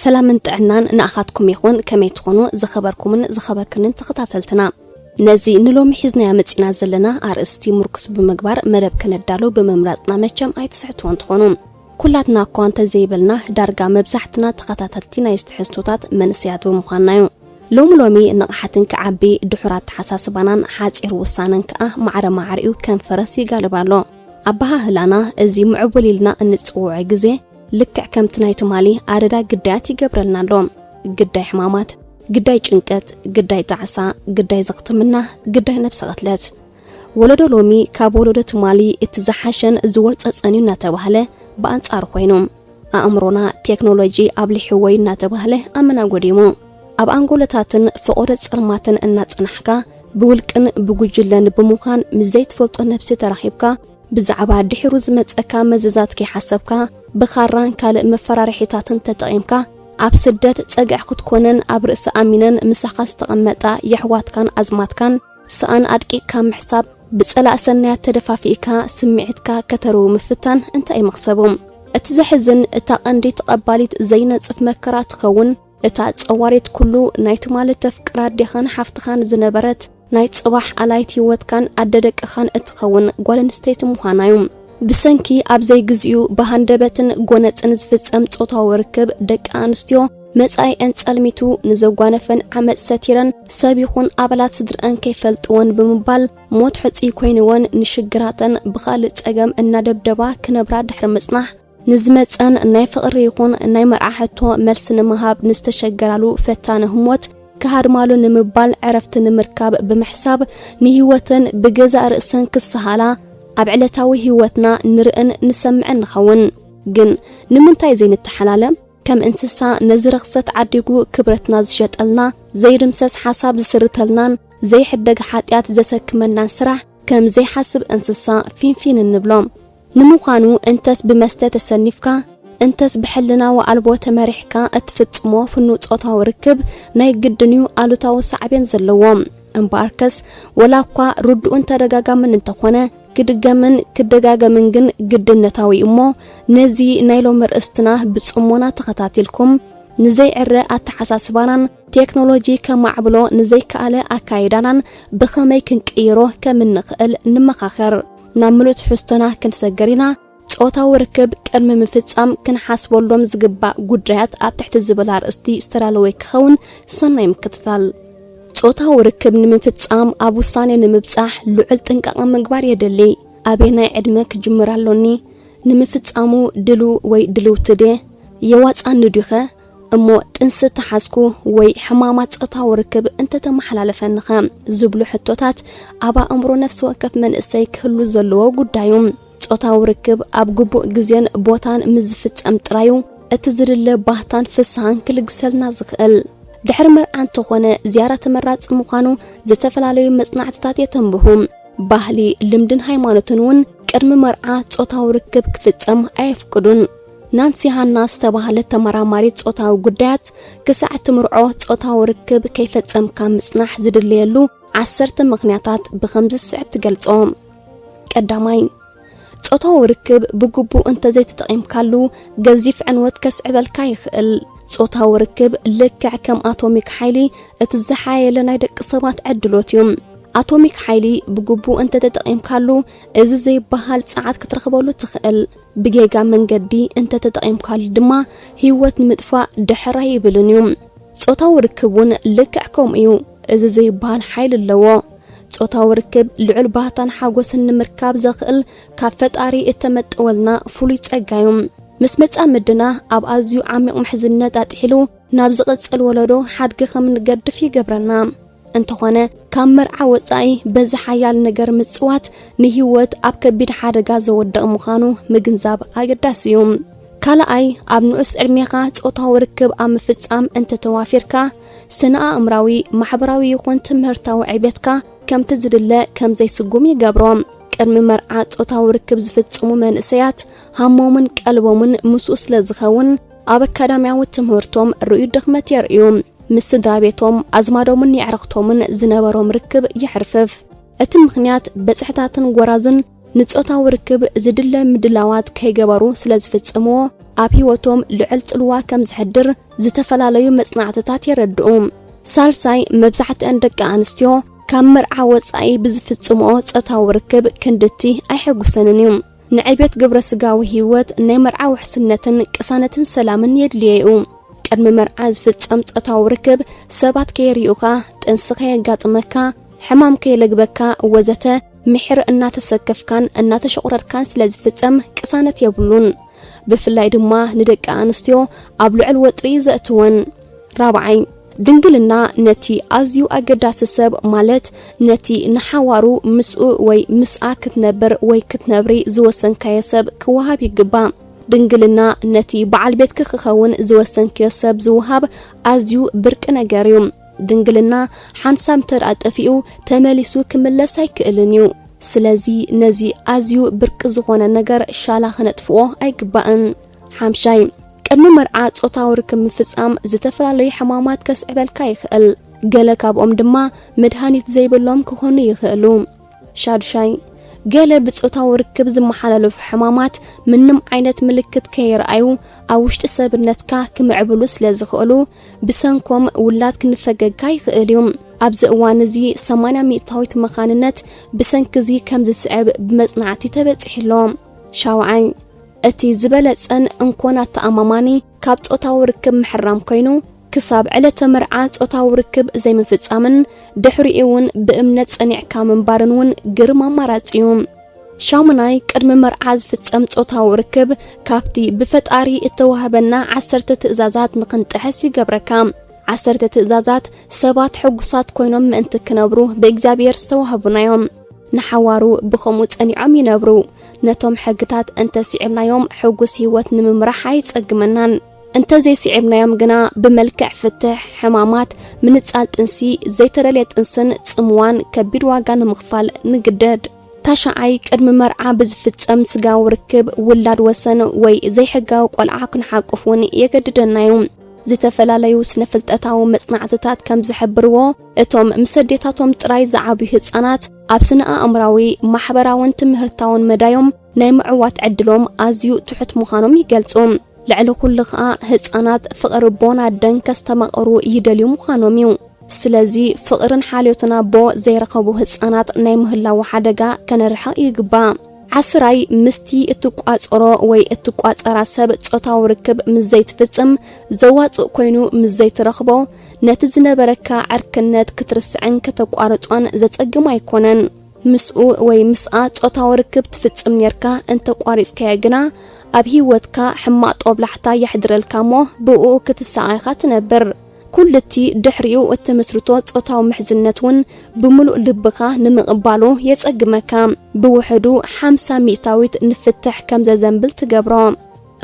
ሰላምን ጥዕናን ንኣኻትኩም ይኹን። ከመይ ትኾኑ ዝኸበርኩምን ዝኸበርክንን ተኸታተልትና? ነዚ ንሎሚ ሒዝናዮ መጺና ዘለና ኣርእስቲ ምርኩስ ብምግባር መደብ ከነዳሉ ብምምራጽና መቸም ኣይትስሕትዎን ትኾኑ። ኩላትና እኳ እንተዘይበልና ዳርጋ መብዛሕትና ተኸታተልቲ ናይ ትሕዝቶታት መንእሰያት ብምዃንና እዩ። ሎሚ ሎሚ ንቕሓትን ክዓቢ ድሑር ኣተሓሳስባናን ሓጺር ውሳነን ከኣ ማዕረ ማዕሪኡ ከም ፈረስ ይጋልብ ኣሎ። ኣበሃህላና እዚ ምዕቡል ኢልና እንጽውዖ ግዜ ልክዕ ከምቲ ናይ ትማሊ ኣደዳ ግዳያት ይገብረልና ኣሎ። ግዳይ ሕማማት፣ ግዳይ ጭንቀት፣ ግዳይ ጣዕሳ፣ ግዳይ ዘኽትምና፣ ግዳይ ነብሰ ቅትለት። ወለዶ ሎሚ ካብ ወለዶ ትማሊ እቲ ዝሓሸን ዝወርጸጸን እዩ እናተባህለ ብኣንጻሩ ኮይኑ፣ ኣእምሮና ቴክኖሎጂ ኣብሊሕዎ እዩ እናተባህለ ኣብ መናጎዲሙ። ኣብ ኣንጎሎታትን ፈቖዶ ጸልማትን እናጸናሕካ፣ ብውልቅን ብጉጅለን ብምዃን ምስ ዘይትፈልጦ ነብሲ ተራኺብካ፣ ብዛዕባ ድሒሩ ዝመጸካ መዘዛት ከይሓሰብካ፣ ብኻራን ካልእ መፈራርሒታትን ተጠቒምካ፣ ኣብ ስደት ጸግዒ ክትኮነን ኣብ ርእሲ ኣሚነን ምሳኻ ዝተቐመጣ የሕዋትካን ኣዝማትካን ስኣን ኣድቂቕካ ምሕሳብ፣ ብጸላእ ሰናያት ተደፋፊእካ ስምዒትካ ከተርዊ ምፍታን እንታይ እዩ መኽሰቡ? እቲ ዘሕዝን፣ እታ ቀንዲ ተቐባሊት ዘይነጽፍ መከራ ትኸውን፣ እታ ጸዋሪት ኩሉ ናይ ትማሊ ተፍቅራ ኣዴኻን ሓፍትኻን ዝነበረት፣ ናይ ጽባሕ ኣላይት ህይወትካን ኣደ ደቅኻን እትኸውን ጓል ኣንስተይቲ ምዃና እዩ። ብሰንኪ ኣብ ዘይግዚኡ ብሃንደበትን ጎነጽን ዝፍጸም ጾታዊ ርክብ ደቂ ኣንስትዮ መጻኢአን ጸልሚቱ፣ ንዘጓነፈን ዓመጽ ሰቲረን፣ ሰብ ይኹን ኣባላት ስድርአን ከይፈልጥወን ብምባል ሞት ሕጹይ ኮይንወን፣ ንሽግራተን ብኻልእ ጸገም እናደብደባ ክነብራ ድሕሪ ምጽናሕ፣ ንዝመጸን ናይ ፍቕሪ ይኹን ናይ መርዓ ሕቶ መልሲ ንምሃብ ንዝተሸገራሉ ፈታኒ ህሞት ክሃድማሉ ንምባል ዕረፍቲ ንምርካብ ብምሕሳብ ንህይወተን ብገዛእ ርእሰን ክሰሃላ ኣብ ዕለታዊ ህይወትና ንርእን ንሰምዕን ንኸውን። ግን ንምንታይ ዘይንተሓላለ? ከም እንስሳ ነዚ ርኽሰት ዓዲጉ ክብረትና ዝሸጠልና፣ ዘይድምሰስ ሓሳብ ዝስርተልናን ዘይሕደግ ሓጢኣት ዘሰክመናን ስራሕ ከም ዘይሓስብ እንስሳ ፊንፊን እንብሎ። ንምዃኑ እንተስ ብመስተ ተሰኒፍካ፣ እንተስ ብሕልናዊ ኣልቦ ተመሪሕካ እትፍጽሞ ፍኑው ጾታዊ ርክብ ናይ ግድን እዩ ኣሉታዊ ሳዕቤን ዘለዎ። እምበኣርከስ፣ ወላ እኳ ርዱእን ተደጋጋምን እንተኾነ፣ ክድገምን ክደጋገምን ግን ግድነታዊ እዩ እሞ፣ ነዚ ናይ ሎሚ ርእስትና ብጽሞና ተኸታቲልኩም፣ ንዘይዕረ ኣተሓሳስባናን ቴክኖሎጂ ከማዕብሎ ንዘይከኣለ ኣካይዳናን ብኸመይ ክንቅይሮ ከም እንኽእል ንመኻኸር። ናብ ምሉእ ትሕዝቶና ክንሰገር ኢና። ጾታዊ ርክብ ቅድሚ ምፍጻም ክንሓስበሎም ዝግባእ ጉዳያት ኣብ ትሕቲ ዝብል ኣርእስቲ ዝተዳለወ ክኸውን ሰናይ ምክትታል። ጾታዊ ርክብ ንምፍጻም ኣብ ውሳኔ ንምብጻሕ ልዑል ጥንቃቐ ምግባር የድሊ። ኣበየናይ ዕድመ ክጅምር ኣሎኒ? ንምፍጻሙ ድሉው ወይ ድልውቲ ድየ? የዋጽኣኒ ድዩኸ? እሞ ጥንሲ ተሓዝኩ ወይ ሕማማት ጾታዊ ርክብ እንተተመሓላለፈኒኸ? ዝብሉ ሕቶታት ኣብ ኣእምሮ ነፍሲ ወከፍ መንእሰይ ክህሉ ዘለዎ ጉዳይ እዩ። ጾታዊ ርክብ ኣብ ግቡእ ግዜን ቦታን ምስ ዝፍጸም ጥራዩ እቲ ዝድለ ባህታን ፍስሃን ክልግሰልና ዝኽእል። ድሕሪ መርዓ እንተኾነ ዝያዳ ተመራጺ ምዃኑ ዝተፈላለዩ መጽናዕትታት የተንብሁ። ባህሊ፣ ልምድን ሃይማኖትን እውን ቅድሚ መርዓ ጾታዊ ርክብ ክፍጸም ኣየፍቅዱን። ናንሲ ሃና ዝተባህለት ተመራማሪት ጾታዊ ጉዳያት፣ ክሳዕ ትምርዖ ጾታዊ ርክብ ከይፈጸምካ ምጽናሕ ዝድለየሉ ዓሰርተ ምኽንያታት ብኸምዚ ዝስዕብ ትገልጾ። ቀዳማይ፣ ጾታዊ ርክብ ብግቡእ እንተዘይተጠቒምካሉ ገዚፍ ዕንወት ከስዕበልካ ይኽእል። ጾታዊ ርክብ ልክዕ ከም ኣቶሚክ ሓይሊ እቲ ዝሓየለ ናይ ደቂ ሰባት ዕድሎት እዩ። ኣቶሚክ ሓይሊ ብግቡእ እንተተጠቒምካሉ እዚ ዘይበሃል ጸዓት ክትረኽበሉ ትኽእል። ብጌጋ መንገዲ እንተተጠቒምካሉ ድማ ህይወት ንምጥፋእ ድሕር ኣይብልን እዩ። ጾታዊ ርክብ እውን ልክዕ ከምኡ እዩ። እዚ ዘይበሃል ሓይሊ ኣለዎ። ጾታዊ ርክብ ልዑል ባህታን ሓጎስን ንምርካብ ዘኽእል ካብ ፈጣሪ እተመጠወልና ፍሉይ ጸጋ እዩ። ምስ መጻምድና ኣብ ኣዝዩ ዓሚቕ ምሕዝነት ኣጥሒሉ ናብ ዝቕጽል ወለዶ ሓድጊ ከም ንገድፍ ይገብረና። እንተኾነ፣ ካብ መርዓ ወጻኢ በዚ ሓያል ነገር ምጽዋት ንህይወት ኣብ ከቢድ ሓደጋ ዘወድቕ ምዃኑ ምግንዛብ ኣገዳሲ እዩ። ካልኣይ፣ ኣብ ንኡስ ዕድሜኻ ጾታዊ ርክብ ኣብ ምፍጻም እንተተዋፊርካ፣ ስነ-ኣእምራዊ፣ ማሕበራዊ ይኹን ትምህርታዊ ዕቤትካ ከምቲ ዝድለ ከም ዘይስጉም ይገብሮ። ቅድሚ መርዓ ጾታዊ ርክብ ዝፍጽሙ መንእሰያት ሃሞምን ቀልቦምን ምስኡ ስለ ዝኸውን፣ ኣብ ኣካዳሚያዊ ትምህርቶም ርኡይ ድኽመት የርእዩ። ምስ ስድራ ቤቶም፣ ኣዝማዶምን የዕርኽቶምን ዝነበሮም ርክብ ይሕርፍፍ። እቲ ምኽንያት በጽሕታትን ጎራዙን ንጾታዊ ርክብ ዝድለ ምድላዋት ከይገበሩ ስለ ዝፍጽምዎ፣ ኣብ ህይወቶም ልዑል ጽልዋ ከም ዝሕድር ዝተፈላለዩ መጽናዕትታት የረድኡ። ሳልሳይ፣ መብዛሕትአን ደቂ ኣንስትዮ ካብ መርዓ ወጻኢ ብዝፍጽምኦ ጾታዊ ርክብ ክንድቲ ኣይሕጉሰንን እዩ። ንዕቤት ግብረ ስጋዊ ህይወት ናይ መርዓ ውሕስነትን ቅሳነትን ሰላምን የድልዮ እዩ። ቅድሚ መርዓ ዝፍጸም ጾታዊ ርክብ ሰባት ከየርእዩኻ፣ ጥንሲ ከየጋጥመካ፣ ሕማም ከየለግበካ ወዘተ ምሒር እናተሰከፍካን እናተሸቑረርካን ስለ ዝፍጸም ቅሳነት የብሉን። ብፍላይ ድማ ንደቂ ኣንስትዮ ኣብ ልዑል ወጥሪ ዘእትወን። ራብዓይ፣ ድንግልና ነቲ ኣዝዩ ኣገዳሲ ሰብ፣ ማለት ነቲ ንሓዋሩ ምስኡ ወይ ምስኣ ክትነብር ወይ ክትነብሪ ዝወሰንካዮ ሰብ ክወሃብ ይግባእ። ድንግልና ነቲ በዓል ቤትኪ ክኸውን ዝወሰንክዮ ሰብ ዝወሃብ ኣዝዩ ብርቂ ነገር እዩ። ድንግልና ሓንሳብ እንተ ደኣ ጠፊኡ፣ ተመሊሱ ክምለስ ኣይክእልን እዩ። ስለዚ ነዚ ኣዝዩ ብርቂ ዝኾነ ነገር ሻላ ክነጥፍኦ ኣይግባእን። ሓምሻይ፣ ቅድሚ መርዓ ጾታዊ ርክብ ምፍጻም ዝተፈላለዩ ሕማማት ከስዕበልካ ይኽእል። ገለ ካብኦም ድማ መድሃኒት ዘይብሎም ክኾኑ ይኽእሉ። ሻዱሻይ፣ ገለ ብጾታዊ ርክብ ዝመሓላለፉ ሕማማት ምንም ዓይነት ምልክት ከየርኣዩ ኣብ ውሽጢ ሰብነትካ ክምዕብሉ ስለ ዝኽእሉ፣ ብሰንኮም ውላድ ክንፈገግካ ይኽእል እዩ። ኣብዚ እዋን እዚ ሰማንያ ሚእታዊት መኻንነት ብሰንኪ እዚ ከም ዝስዕብ ብመጽናዕቲ ተበጺሑ ኣሎ። ሻውዓይ፣ እቲ ዝበለጸን እንኮን ኣተኣማማኒ ካብ ጾታዊ ርክብ ምሕራም ኮይኑ፣ ክሳብ ዕለተ መርዓ ጾታዊ ርክብ ዘይምፍጻምን ድሕሪኡ እውን ብእምነት ጸኒዕካ ምንባርን እውን ግርም ኣማራጺ እዩ። ሻሙናይ፣ ቅድሚ መርዓ ዝፍጸም ጾታዊ ርክብ ካብቲ ብፈጣሪ እተዋህበና ዓሰርተ ትእዛዛት ንኽንጥሕስ ይገብረካ። ዓሰርተ ትእዛዛት ሰባት ሕጉሳት ኮይኖም ምእንቲ ክነብሩ ብእግዚኣብሔር ዝተዋህቡና እዮም። ንሓዋሩ ብኸምኡ ጸኒዖም ይነብሩ። ነቶም ሕግታት እንተ ስዒብናዮም፣ ሕጉስ ህይወት ንምምራሕ ኣይጸግመናን። እንተ ዘይስዒብናዮም ግና፣ ብመልክዕ ፍትሕ፣ ሕማማት፣ ምንጻል ጥንሲ፣ ዘይተደልየ ጥንስን ጽምዋን ከቢድ ዋጋ ንምኽፋል ንግደድ። ታሽዓይ፣ ቅድሚ መርዓ ብዝፍጸም ስጋዊ ርክብ ውላድ ወሰን ወይ ዘይሕጋዊ ቆልዓ ክንሓቁፍ እውን የገድደና እዩ። ዝተፈላለዩ ስነ-ፍልጠታዊ መጽናዕትታት ከም ዝሕብርዎ፣ እቶም ምስ ኣዴታቶም ጥራይ ዝዓብዩ ህጻናት ኣብ ስነ-ኣእምራዊ፣ ማሕበራውን ትምህርታውን መዳዮም ናይ ምዕዋት ዕድሎም ኣዝዩ ትሑት ምዃኖም ይገልጹ። ልዕሊ ኩሉ ኸኣ፣ ህጻናት ፍቕሪ ኣቦን ኣደን ከስተማቕሩ ይደልዩ ምዃኖም እዩ። ስለዚ፣ ፍቕርን ሓልዮትን ኣቦ ዘይረኸቡ ህጻናት ናይ ምህላዉ ሓደጋ ከነርሕቕ ይግባእ። ዓስራይ፣ ምስቲ እትቋጸሮ ወይ እትቋጸራ ሰብ ጾታዊ ርክብ ምስ ዘይትፍጽም፣ ዘዋጽእ ኮይኑ ምስ ዘይትረኽቦ፣ ነቲ ዝነበረካ ዕርክነት ክትርስዕን ከተቋርጾን ዘጸግም ኣይኮነን። ምስኡ ወይ ምስኣ ጾታዊ ርክብ ትፍጽም ኔርካ እንተ ቋሪጽካዮ ግና፣ ኣብ ህይወትካ ሕማቕ ጦብላሕታ የሕድረልካ እሞ፣ ብእኡ ክትሳቐ ኢኻ ትነብር። ኩሉ እቲ ድሕሪኡ እትምስርቶ ጾታዊ ምሕዝነት እውን ብምሉእ ልብኻ ንምቕባሉ የጸግመካ። ብውሕዱ ሓምሳ ሚእታዊት ንፍትሕ ከም ዘዘንብል ትገብሮ።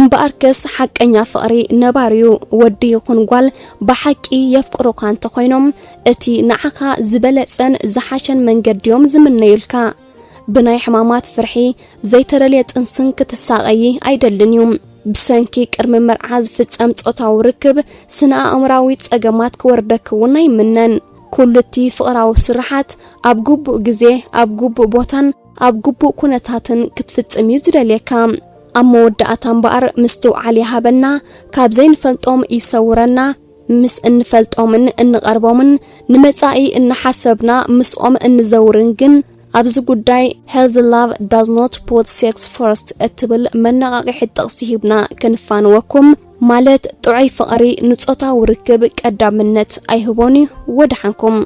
እምበኣርከስ ሓቀኛ ፍቕሪ ነባሪ እዩ። ወዲ ይኹን ጓል ብሓቂ የፍቅሩኻ እንተኾይኖም፣ እቲ ንዓኻ ዝበለጸን ዝሓሸን መንገዲ እዮም ዝምነዩልካ። ብናይ ሕማማት ፍርሒ ዘይተደልየ ጥንስን ክትሳቐዪ ኣይደልን እዩ። ብሰንኪ ቅድሚ መርዓ ዝፍጸም ጾታዊ ርክብ ስነ-ኣእምራዊ ጸገማት ክወርደኪ እውን ኣይምነን። ኩሉ እቲ ፍቕራዊ ስርሓት ኣብ ግቡእ ግዜ፣ ኣብ ግቡእ ቦታን ኣብ ግቡእ ኩነታትን ክትፍጽም እዩ ዝደልየካ። ኣብ መወዳእታ እምበኣር ምስትውዓል ይሃበና፣ ካብ ዘይንፈልጦም ይሰውረና። ምስ እንፈልጦምን እንቐርቦምን ንመጻኢ እናሓሰብና ምስኦም እንዘውርን ግን፣ ኣብዚ ጉዳይ Healthy love does not put sex first እትብል መነቓቒሒት ጥቕሲ ሂብና ክንፋንወኩም፣ ማለት ጥዑይ ፍቕሪ ንጾታዊ ርክብ ቀዳምነት ኣይህቦን እዩ። ወድሓንኩም።